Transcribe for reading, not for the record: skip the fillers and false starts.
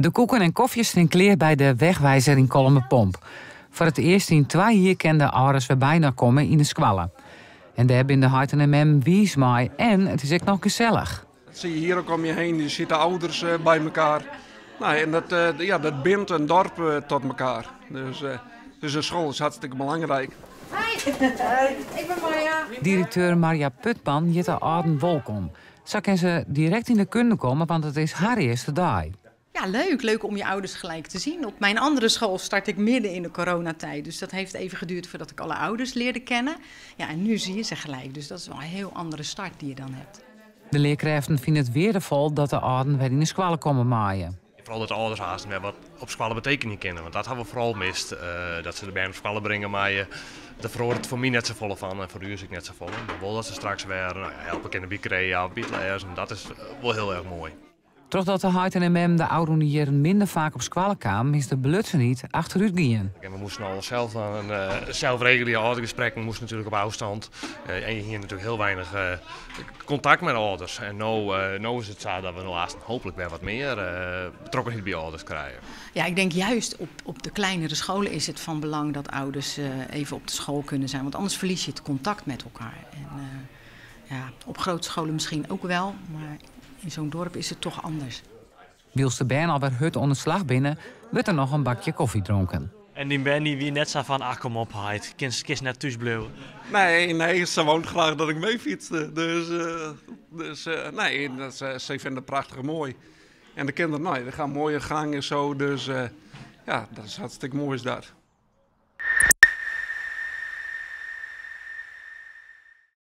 De koeken en kofje stean klear by de Wegwijzer yn Kollumerpomp. Foar it earst yn twa jier kinne de âlders wer byinoar komme yn de skoalle. En dêr binne de heiten en memmen wiis mei en it is ek noch gesellich. Dat zie je hier ook om je heen. Je ziet de ouders eh, bij elkaar. Nou, en dat, eh, ja, dat bindt een dorp eh, tot elkaar. Dus, dus een school is hartstikke belangrijk. Hi, ik ben Marja. Direkteur Marja Putman hjit de âlden wolkom. Sa kin se direkt yn de kunde komme, want it is har earste dei. Ja, leuk. Leuk om je ouders gelijk te zien. Op mijn andere school start ik midden in de coronatijd. Dus dat heeft even geduurd voordat ik alle ouders leerde kennen. Ja, en nu zie je ze gelijk. Dus dat is wel een heel andere start die je dan hebt. De learkrêften fine it weardefol dat de âlden wer yn de skoalle komme meie. Foaral dat de âlders aanst wer wat op skoalle betekenje kinne. Want dat ha we foaral mist. Dat se de bern op skoalle bringe meie. Dêr feroaret foar my net safolle fan en foar ús ek net safolle. Mar wol dat se straks wer nou ja, helpe kinne by Crea of by it lêzen. Dat is wol hiel erch moai. Trochdat de heiten en memmen de ôfrûne jierren minder faak op skoalle kamen, is de belutsenheid achterút gien. En we moasten alles sels dwaan en sels regelje. Âldergesprekken moasten natuerlik op ôfstân. En je hiene natuerlik hiel weinich kontakt mei de âlders. En no, no is it sa dat we no aanst hooplik wer wat mear betrokkenheid by âlders krije. Ja, ik denk juist op, op de kleinere scholen is het van belang dat ouders even op de school kunnen zijn. Want anders verlies je het contact met elkaar. En, ja, op grote scholen misschien ook wel, maar in zo'n dorp is het toch anders. Wylst de bern alwer hurd oan de slach binne, wurdt der noch in bakje kofje dronken. En dyn bern dy wie net sa fan, ach kom op heit, kinst kinst net thús bliuwe. Nee, nee, se wou graach dat ik meefytste. Dus, dus nee, dat, ze vinden het prachtig mooi. En de kinderen, nou, die gaan mooie gang en zo. Dus ja, dat is hartstikke mooi is dat.